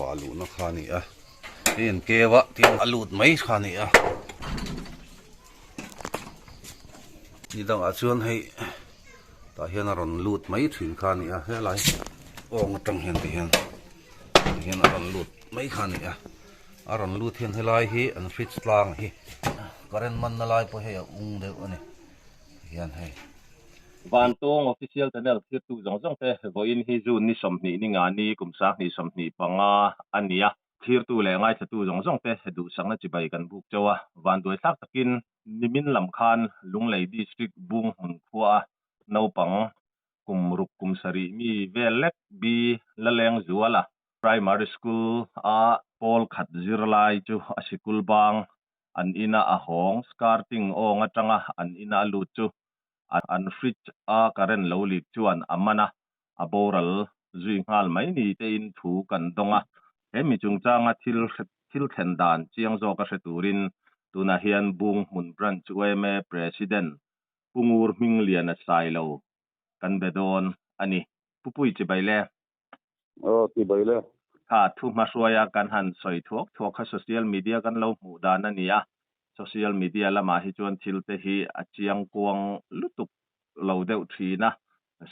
vah luhna kha a ni a hei an keu a tin a lut mai kha a ni a ni dangah chuan hei tah hian a rawn lut mai thin kha a ni a helai awng atang hian ti hian ti hian a rawn lut mai kha a ni a a rawn lut hian helai hi an fridge tlang hi current manna lai pawh hei a ung deuh a ni ti hian hei. Vantawng Official Channel thirtu zawng zawng te vawiin hi June ni 20 ni nga ni kum 2025 a ni a. Thirtu leh ngaithlatu zawng zawng te duhsakna chibai kan buk chauh a, vanduaithlak takin nimin lam khan Lunglei District Bunghmun khua a naupang kum ruk kum sarih mi vel lek B Lalengzuala Primary School a pawl khat zirlai chu a sikul bang an ina a hawng skirting awng atanga an ina a lut chu an fridge a current lo leak chuan a man a, a boral zui nghal mai ni tein thu kan dawng a. He mi chungchanga thil thil thlen dan chiang zawk a hre turin tunah hian Bunghmun Branch yma President Pu Ngur Hmingliana Sailo kan be dawn a ni. Pu Pui chibai le. Aw chibai le. Kha thu hmahruaia kan han sawi thuak thuak kha social media kan lo hmuh dan a ni a, social media lamah hi chuan thil te hi a chiang kuang lutuk lo deuh thin a,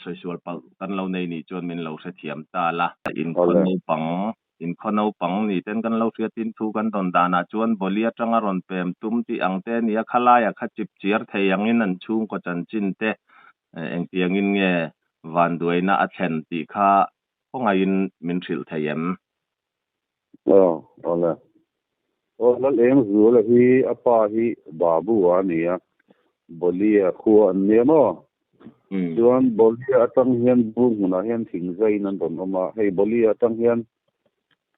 sawisual palh kan lo nei nih chuan min lo hrethiam ta la. Inkhaw naupang, inkhaw naupang ni ten kan lo hriatin thu kan dawn danah chuan Bawli atanga rawn pem tum tih ang te a ni a, khalaia kha chip chiar thei angin an chhungkaw chanchin te engtiangin nge vanduaina a thlen tih kha khawngaihin min hrilh thei em? Aw, awle. Aw, Lalengzuala hi a pa hi Babu a ni a, Bolia khua an nia maw? Chuan Bolia atang hian bung hmunah hian thingzaiin an rawn awm a, hei Bolia atang hian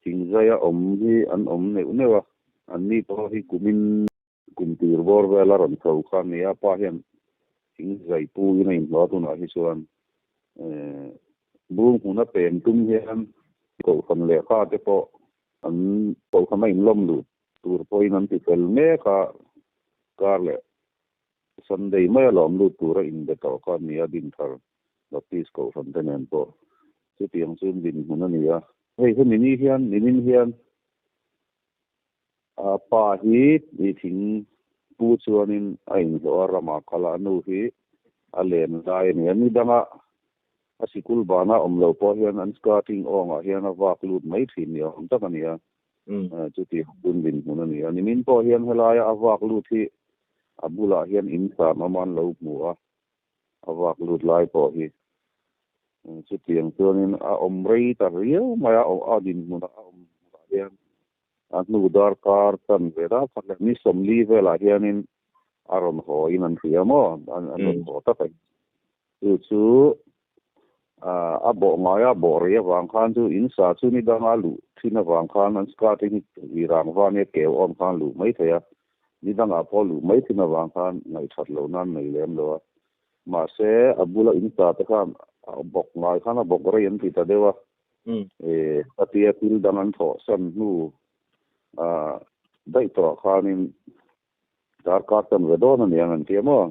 thingzaia awm hi an awm neuh neuh a, anni pawh hi kumin Kum tir bawr vel a rawn tho kha a ni a, pa hian thing zai pu in a inhlawh a tunah hi chuan bung hmun a pem tum hian kohhran lehkha te pawh an kohhran a inlawm luh tur pawhin an ti fel mek a, kar leh Sunday mai a lawm lut tur a inbe tawh kha a ni a, Dinthar Baptist kohhran te nen pawh chutiang chu dinhmun a ni a. Hei hemi ni hian nimin hian A pa hi i thing pu chuanin a inhlawh a, ramah kal a, a nu hi a len lai a ni a. Ni danga a sikul bana awm lo pawh hian an skirting awngah hian a vak lut mai thin ni awm tak a ni a, chuti hun dinhmun a ni a. Nimin pawh hian helaia a vak lut hi a bulah hian in san awm a an lo hmu a, a vak lut lai pawh hi chutiang chuanin a awm rei ta riau mai a, a dinhmunah a awm hmunah hian A hnu darkar chan ve dar khat leh ni 40 velah hianin a rawn haw in an hria maw? An rawn haw tak a ni. Chu chu a bawh ngai a, bawh rei avang khan chu in sa chu ni danga luh thin avang khan an skirt hi ri rang va nia keu awm khan luh mai thei a, ni dangah pawh luh mai thin avang khan ngaihthat loh nan nei lem lo a. Mahse a bula in sa te khan a bawk ngai khan a bawk rei an ti ta deuh a, Khatia thil dang an thawh san hnu daih tawh khanin darkar chan ve dawn a niang an tia maw?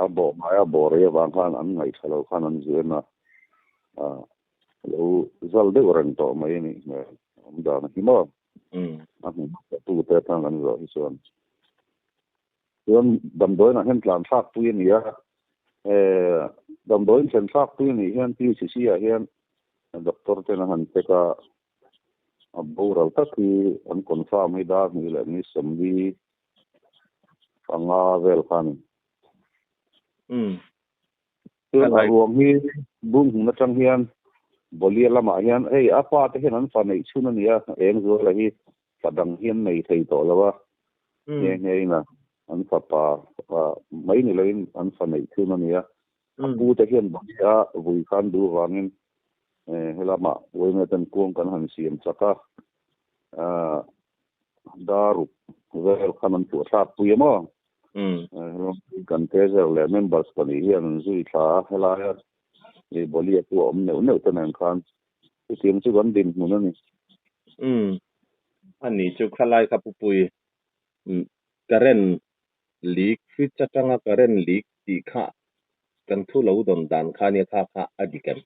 A bawh ngai a bawh rei avang khan an ngaihṭha lo khan an zuen a, lo zal deuh reng tawh mai a nih hmel awm dan a hi maw? A hmu hmasa tute atang kan zawh hi chuan. Chuan damdawiinah hian tlan thlak pui a ni a, damdawiin thlen thlak pui a nih hian PCC ah hian doctor ten a han check a, a boral tak hi an confirm hi dar hnih leh ni 45 vel kha a ni. Chuan a ruang hi bung hmun atang hian Bolia lamah hian hei a pa te hian an fa neih chhun a ni a, Engzuala hi fa dang hi an nei thei tawh lo a, nghe nghe in a an fapa mai ni loin an fa neih chhun a ni a, a pu te hian Bolia vui khan duh vangin helamah Uaime ten kuang kan han siam chak a, daruk vel khan an puah thlak pui a maw? Kan treasurer leh members pahnih hian an zui thla a, helaia i Bolia chu a awm neuh neuh te nen khan chutiang chu kan dinhmun a ni. Umm a ni chu khalai kha pupui current leak fridge atanga current leak tih kha kan thu lo dawn dan kha nia kha kha a dik em?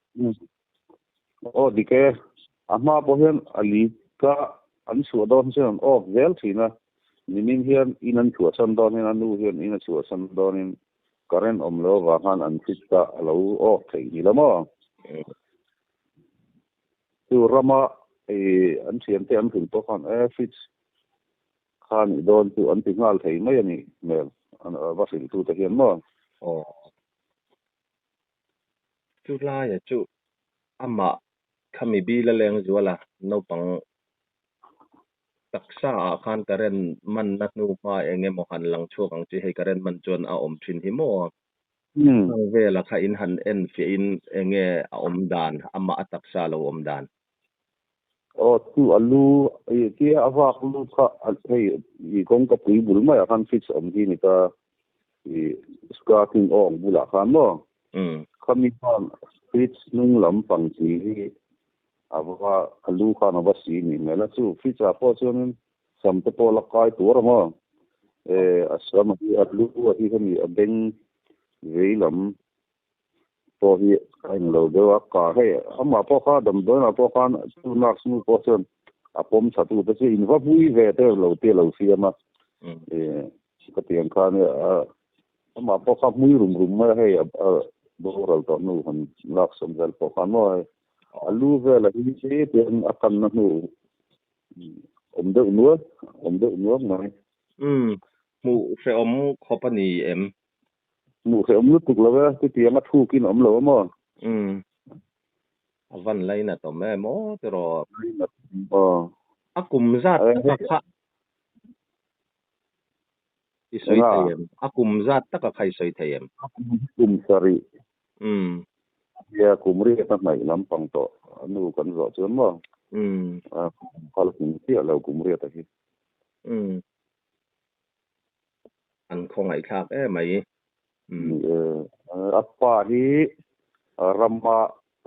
Aw dik e. A hma pawh hian a li ka an chhuah dawn chuan an off zel thin a, nimin hian in an chhuahsan dawn hian a nu hian in a chhuahsan dawnin current awm lo avang khan an fit a a lo off theih ni lo maw? Chu rama an thiante an hrilh pawh khan e fridge kha nih dawn chu an ti nghal thei mai a nih hmel va hrilhtute hian maw? Aw. Chu laia chu amah khami bil a leng zual a, naupang taksa ah khan current manna hnu hma eng emaw han lang chhuak ang chi hei current man chuan a awm thin hi maw? Hang vela kha in han en fiah in eng nge a awm dan, amah a taksa lo awm dan. Aw chu a lu tia a vak lu kha hei i kawngka pui bul maiah khan fridge awm hi ni ta i skirting awng bulah khan maw khami khan fridge hnung lam pang chi hi a va a lu khan a va si ni hmel a chu fridge ah pawh chuanin sam te pawh la kai tur a maw a sam hi a lu a hi hemi a beng vei lam pawh hi a englo deuh a, ka hei amah pawh kha damdawiinah pawh khan chu nurse nu pawh chuan a pawm tha tu te chu in va vui ve te lo te lo siam a, ka ti ang khan amah pawh kha hmui rum rum mai a hei a boral tawh hnu han lak sawm vel pawh khan maw hei a lu vel a hi tian a kanna hnu awm deuh nual awm deuh nual mai. Hmuh hrehawm khawp a ni em? Hmuh hrehawm lutuk lo e, chutiang a thukin awm lo a maw? Umm. A van lainat awm em aw tiraw? Lainat awm aw. A kum zat taka kha i sawi thei em? A kum zat taka kha i sawi thei em? A kum hi kum sarih. Umm. Nia, kum riat a hnaih lampang tawh a nu kan zawh chuan maw? Umm. A kum kal kum chiah lo kum riat a hi. Umm. An khawngaihthlak em mai. Ni e, a pa hi rama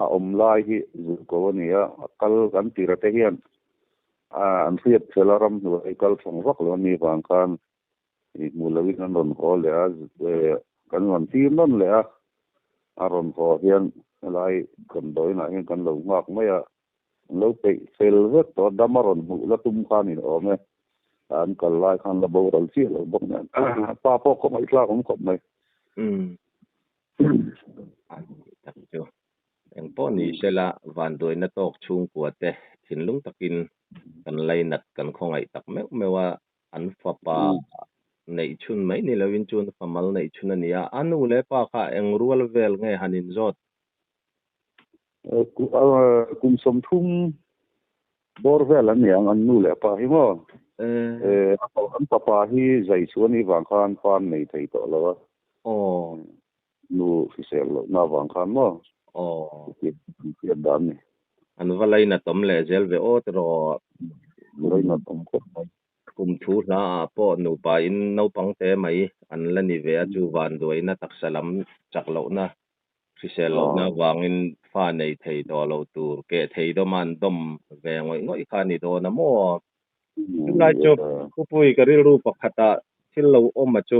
a awm lai hi zirko a ni a, a kal kan tira te hian an hriat fel a, ram hnuai kal thawng vak lo a nih vang khan hmu loin an rawn haw leh a, kan rawn tir nawn leh a, a rawn haw hian helai damdawiinah hian kan lo nghak mai a, An lo peih fel vek tawh a, dam a rawn hmuh la tum khan in awm e. An kal lai khan la boral chiah lo bawk nen. A pa pawh khawngaih thlak awm khawp mai. Umm. A ni tak chu. Engpawh ni sela vanduaina tawk chhungkua te thinlung takin kan lainat kan khawngaih tak meuh meuh a, an fapa neih chhun mai ni loin chuan famal neih chhun a ni a. A nu leh pa kha eng rual vel nge han inzawt? Kum sawmthum bawr vel an ni ang, an nu leh pa hi maw? An papa hi zai chu a nih vang khan pa an nei thei tawh lo a. Nu hrisel lohna avang khan maw? An hriat dan ni. An va lainatawm leh zel ve aw tiraw? Lainatawm khawp mai. Kum thu hla ah pawh nupa in naupang te mai an la ni ve a, chu vanduaina taksa lam chak lohna Hrisel lohna avangin fa nei thei tawh lo tur keh thei dawma an dawm ve ngawih ngawih kha a ni dawn a maw? Chulai chu Khupui ka rilru pakhatah thil lo awm a chu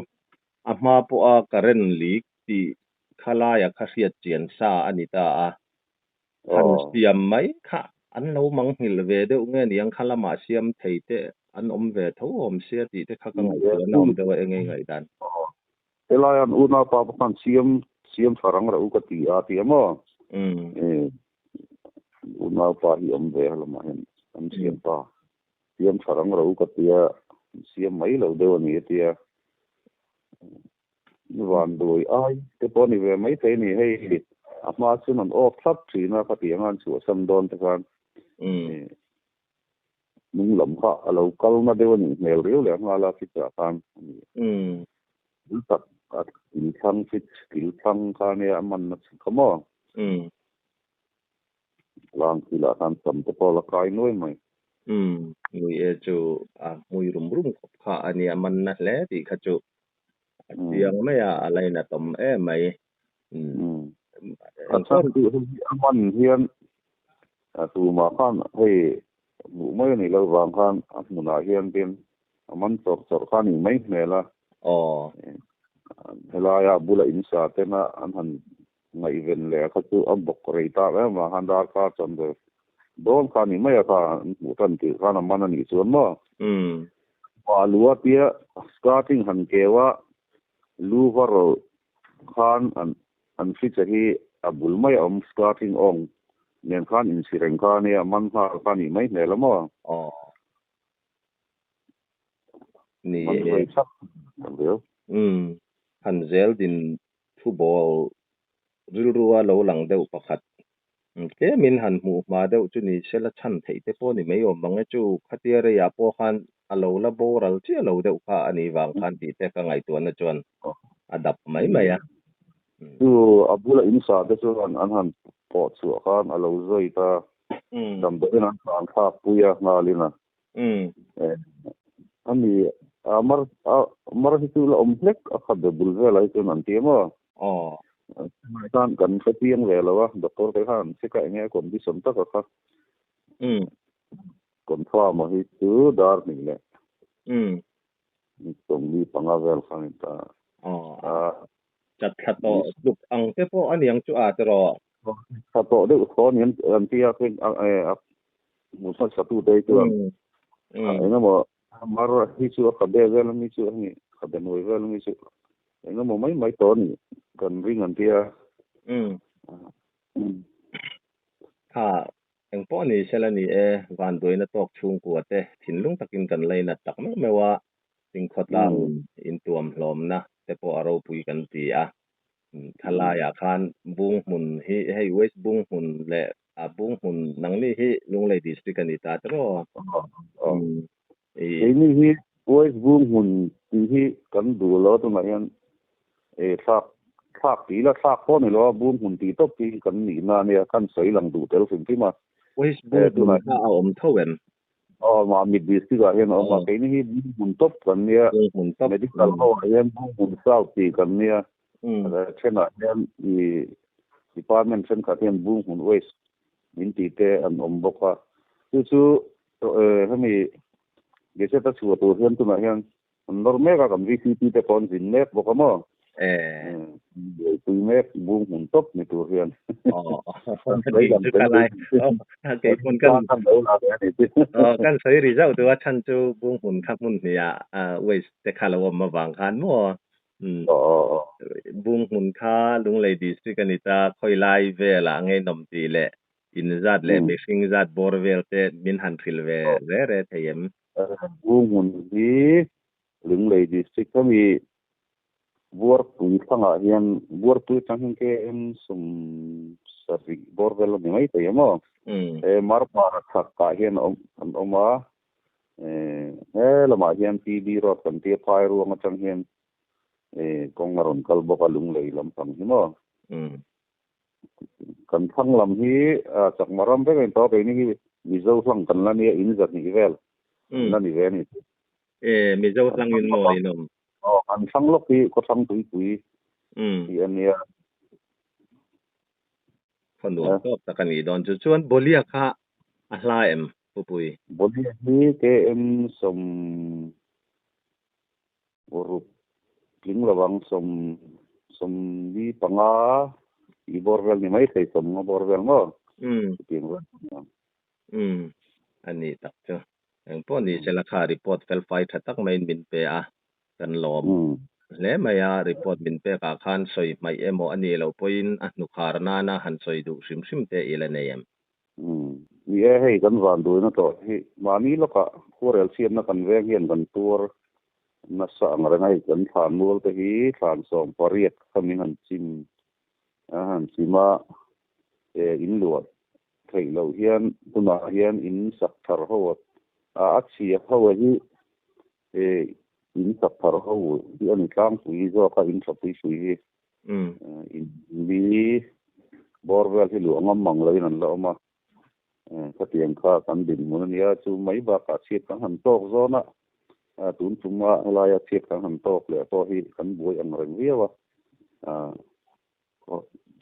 a hma pawha current leak tih kha laia kha hriat chian sa a ni ta a. Han siam mai kha an lo mangnghilh ve deuh nge niang kha lamah siam thei te an awm ve tho awm sia tih te kha ka ngaihtuahna awm deuh a eng nge ngaihdan. Helai an unaupa pawh khan siam siam tha rang reuh ka ti a ti a maw? Unaupa hi awm ve lamah hian an siam ta. Siam tha rang reuh ka ti a, siam mai lo deuh a ni a ti a. Vanduai ai te pawh a ni ve mai thei a ni. Hei a hma chuan an off thlap thin a, khatiang a an chhuahsan dawn te khan. Hnung lam kha a lo kal na deuh a nih hmel riau leh nghal a fitch-ah khan a ni. Thil tak a kil thlang fitch kil thlang kha nia a man na chhuk kha maw? Tlang thilah khan sam te pawh a la kai nuai mai. Nui e chu a hmui rum rum khawp kha a nia man na hle tih kha chu a chiang mai a, a lainatawm em mai. A chhan chu hei hi a man hian tumah khan hei hmuh mai a nih loh vang khan a hmunah hian tin a man chawrh chawrh kha a nih mai hmel a. Helaia a bula in sa tena an han ngaihven leh kha chu a bawk rei tak em vang khan darkar chanve. Dawn kha ni mai a kha an hmuh tan tirh khan a man a nih chuan maw? Pa lua tia starting han keu a, lu va rawlh khan an an hri che hi a bul mai a awm starting awng nen khan insi reng kha a nia, man nghal kha a nih mai hmel a maw? Aw. Ni Man e. vei chak tak viau. Han zel din thu bawl rilrua lo lang deuh pakhat. Tlemin han hmuh hma deuh chu ni sela chhan theih te pawh ni mai awm ang e chu khatia reiah pawh khan a lo la boral chiah lo deuh kha a nih vang khan tih te ka ngaihtuahna chuan a dap mai mai a. Chu a bula in sa te chuan an han pawh chhuah khan a lo zawi ta, damdawiin an tlan thlak pui a nghalin a. Ani a mar a mar hi chu la awm hlek a khat be bul velah hi chuan an ti em aw. Aw. Khan kan hre piang ve lo a, doctor te khan check a enge condition taka kha. Confirm a hi chu dar hnih leh. Sawmli panga vel kha ni ta. Aw. Chat thla tawh tluk ang te pawh a niang chu a tiraw? Thla tawh deuh thaw a ni an ti a, a hmu hmasa tu te hi chuan engemaw mar hi chu a khabe vel ami chu a ni, khabe hnuai vel ami chu engemaw mai mai tawh a ni kan ring an ti a. Kha engpawh ni sela ni e, vanduaina tawk chhungkua te thinlung takin kan lainat tak meuh meuh a, Chingkhawtlang intuam hlawmna te pawh a ropui kan ti a. Thalaiah khan Bunghmun hi hei West Bunghmun leh a Bunghmun nangni hi Lunglei District a ni ta tiraw? Keini hi West Bunghmun tih hi kan duh lo tunah hian thlak thlak tih ila thlak pawh a ni lo a, Bunghmun tih tawp hi kan nihna a nia, kan sawi lang duh tel hrim hrim a. West Bunghmun kha a awm tho em? Aw Mamit district ah hian a awm a, keini hi Bunghmun tawp kan nia, medical ho ah hian Bunghmun South tih kan nia, thenah hian i department thenkhat hian Bunghmun West min tih te an awm bawk a, chu chu hemi gazette a chhuah tur hian tunah hian An nawr mek a, kan VCP te pawh an zin mek bawk a maw? Buaipui mek bung hmun tawp ni tur hian. Kan sawi ri zauh duh a, chhan chu bung hmun kha hmun hnih-ah waste te kha lo awm avang khan maw? Bung hmun kha Lunglei district a ni ta, khawi lai velah ngeihnawm tih leh in zat leh mihring zat bawr vel te min han hrilh ve re re thei em? Bunghmun hi Lunglei District a mi Buarpui thlangah hian Buarpui atang hian KM 70 bawr vel a ni mai thei em aw. He Marpara chhakah hian a awm an awm a, he lamah hian PB Road kan tia phai ruang atang hian kawng a rawn kal bawk a Lunglei lampang hi maw. Kan thlang lam hi chakma ram vek a ni tawh a, keini hi Mizo hlang kan la nia in zahnih vel an la ni ve a ni. E, Mizo hlang in maw in awm? Aw, kan thlang lawk hi Khawthlang Tuipui tih a nia. Khaw nuam tawp tak a nih dawn chu. Chuan Bolia kha a hla em Pupui? Bolia hi KM 60 tling lovang 75 i bawr vel ni mai thei 50 bawr vel maw chutiang vel chu ni ang. Umm a ni tak chu. Engpawh ni sela kha report fel fai tha tak maiin min pe a, kan lawm hle mai a, report min pek ah khan sawi hmaih emaw a nih loh pawhin a hnukhar nana han sawi duh hrim hrim te i la nei em? Umm ni e, hei kan van duhna tawh hi mahni lawkah khuarel chhiatna kan veng hian kan tuar Nasa ang reng a hei kan thlan mual te hi thlan 18 kha min han chim a han chim a, e in luah theih loh hian tunah hian in sak thar ho a a chhia ho a hi e in sak thar ho hi a ni tlangpui zawk a in tha pui pui hi in mi bawr vel hi luah ngam mang loin an la awm a. Khatiang kha kan dinhmun a nia, chu mai bakah chhiat kan han tawk zawn a, tun chunga helaia chhiat kan han tawk leh pawh hi kan buai ang reng viau a,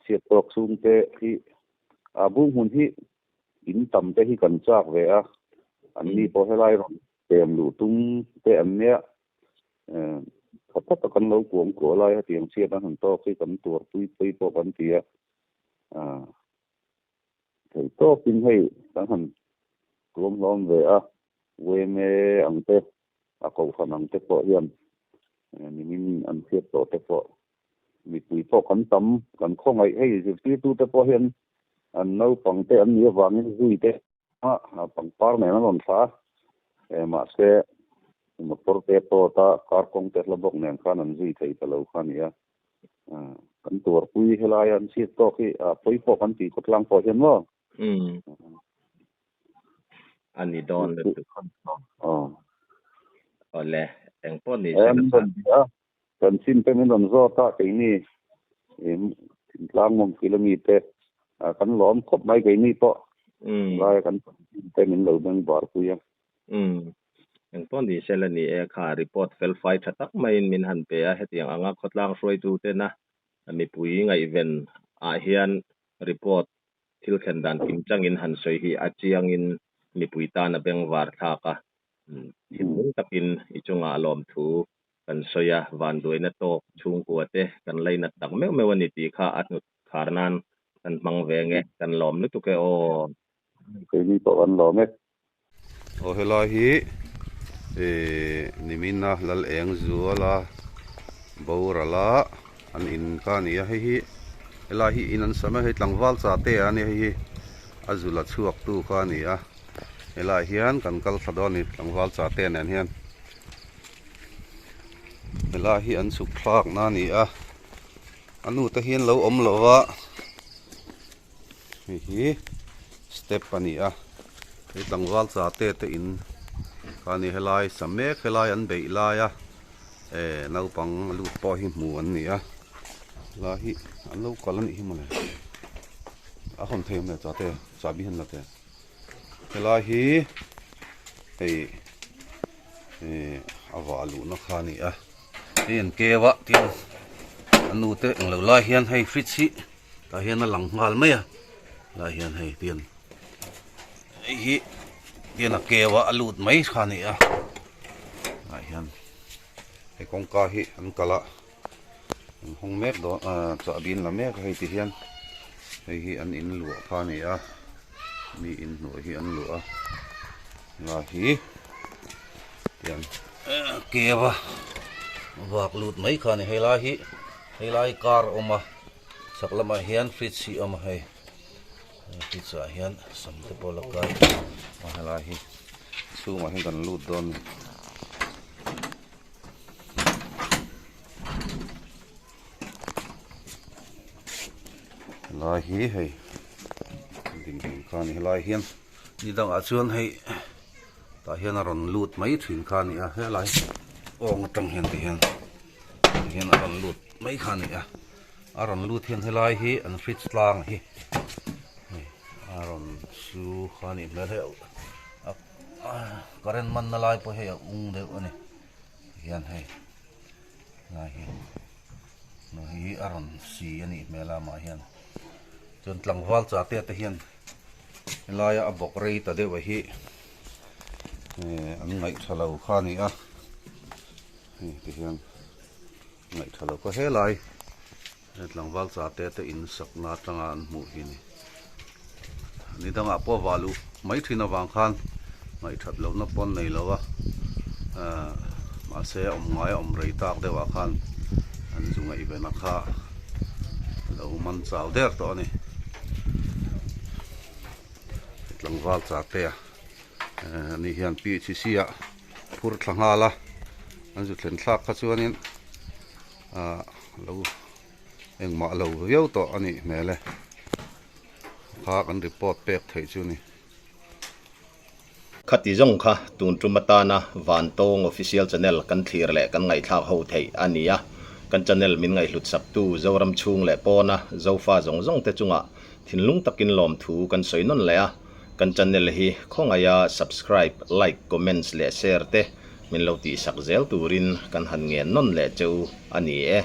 chhiat tawk chhungte hi a bunghmun hi in tam te hi kan chak ve a, an ni pawh helai rawn pem luh tum te an nia, tha taka kan lo kuang kuah lai hetiang chhiat an han tawk hi kan tuarpui pui pawh kan ti a. Theih tawkin hei kan han tuam hlawm ve a, yma ang te, a kohhran ang te pawh hian nimin an hriat tawh te pawh mipui pawh kan tam, kan khawngaih. Hei zirtirtute pawh hian an naupang te an nih avangin zui te a pangpar nen an rawn thlah a, mahse motor te pawt a, car kawng te hla bawk nen khan an zui thei ta lo kha a ni a. Kan tuarpui helai an chhiat tawk hi a pawi pawh kan tih khawtlang pawh hian maw? Umm. A ni dawn lutuk. Aw. Awle, eng pawh ni se ka. Kan chin te min rawn zawt a, keini thingtlang mawngkil ami te kan lawm khawp mai keini pawh laia kan chin te min lo beng bar pui a. Umm. Eng pawh ni se la ni e, kha report fel fai tha tak maiin min han pe a, hetiang anga khawtlang hruaitu tena mipui ngaihven ah hian report thil thlen dan kim changin han sawi hi a chiangin mipui tan a bengvar thlak a, thinlung takin i chungah lawmthu kan sawi a, vanduaina tawk chhungkua te kan lainat tak meuh meuh a ni tih kha a hnut khar nan kan hmang ve nge, kan lawm lutuk e aw. Keini pawh kan lawm e. Aw helai hi eh nimina lal eng zuala borala an in kha a ni a hei hi helai hi in an sam a hei tlangval cha te a nia hei hi a zula chhuak tu kha a ni a helai hian kan kal thla dawn a ni tlangval cha te nen hian helai hi an chhuk thlak na a ni a a nu te hian lo awm lo va. Hei hi step a ni a, hei tlangval cha te te in kha a ni helai sa mek helai an beih lai a eh naupang lut pawh hi hmu an ni a helai hi an lo kal a nih hi mawle a hawn thei awm le cha te chahbi han la teh helai hi hei eh a vah luhna kha a ni a hei an keu a tin a nu te englo lai hian hei fridge hi. Tah hian a lang nghal mai a, lai hian hei tian hei hi tian a keu a a lut mai kha a ni a, tah hian hei kawngka hi an kalh a an hawng mek dawn ahh chahbi an la mek a hei ti hian hei hi an in luah kha a ni a mi in hnuai hi an luah a lai hi tian keu a vak lut mai kha a ni hei lai hi hei lai car a awm a. Chhak lamah hian fridge hi a awm a hei fridge ah hian sam te pawh la kai a helai hi chhungah hian kan lut dawn a ni. Helai hi hei dinhmun kha a ni helai hian ni dangah chuan hei tah hian a rawn lut mai thin kha a ni a helai awng atang hian ti hian ti hian a rawn lut mai kha a ni a. A rawn lut hian helai hi an fridge tlang hi hei a rawn su kha a nih hmel hei a current man na lai pawh hei a ung deuh a ni hian hei lai hi hi a rawn si a nih hmel a amah hian chuan tlangval cha te te hian helaia a bawk rei ta deuh a hi eh an ngaih tha lo kha a ni a hei ti hian. Ngaihtha lo ka helai he tlangval cha te te in sakna atanga an hmuh hi ni. Ni dangah pawh vah luh mai thin avang khan ngaihthat lohna pawn nei lo a, ahh mahse awm ngai a awm rei tak deuh ah khan an zu ngaihven a kha lo man chau der tawh a ni. Tlangval cha te a ani hian PHC ah phur thla nghal a an zu thlen thlak kha chuanin ah lo engmah lo viau tawh a nih hmel e kha kan report pek theih chu a ni. Khati zawng kha tun tum atana Vantawng Official Channel kan thlir leh kan ngaihthlak ho theih a ni a, kan channel min ngaihhlut saktu Zoram chhung leh pawna Zofa zawng zawng te chungah thinlung takin lawmthu kan sawi nawn leh a. Kan channel hi khawngaiha subscribe, like, comments leh share te min lo tihsak zel turin kan han ngen nawn leh che u a ni e.